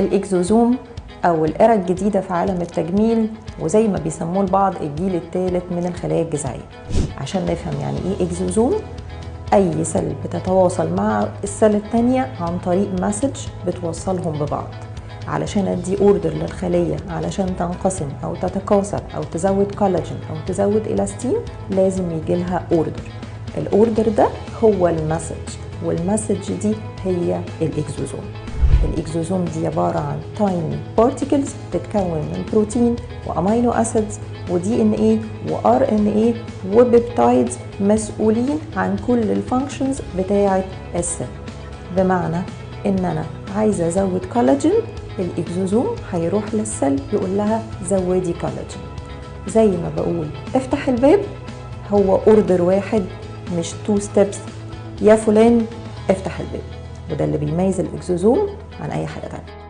ال exosome أو ال era الجديدة في عالم التجميل، وزي ما بيسموه البعض الجيل الثالث من الخلايا الجذعية. عشان نفهم يعني إيه exosome، أي cell بتتواصل مع ال cell التانية عن طريق message بتوصلهم ببعض، علشان ادي order للخلية علشان تنقسم او تتكاثر او تزود كولاجين او تزود الاستين، لازم يجي لها order. ال order ده هو ال message، وال message دي هي ال exosome. ال exosome دي عبارة عن tiny particles بتتكون من بروتين و amino acids و DNA و RNA و peptides مسؤولين عن كل ال functions بتاعة ال cell. بمعنى ان انا عايزة ازود كولاجين، ال exosome هيروح لل cell يقول لها زودي كولاجين. زي ما بقول افتح الباب، هو order واحد مش two steps، يا فلان افتح الباب. وده اللي بيميز ال exosome عن اي حاجة تانية.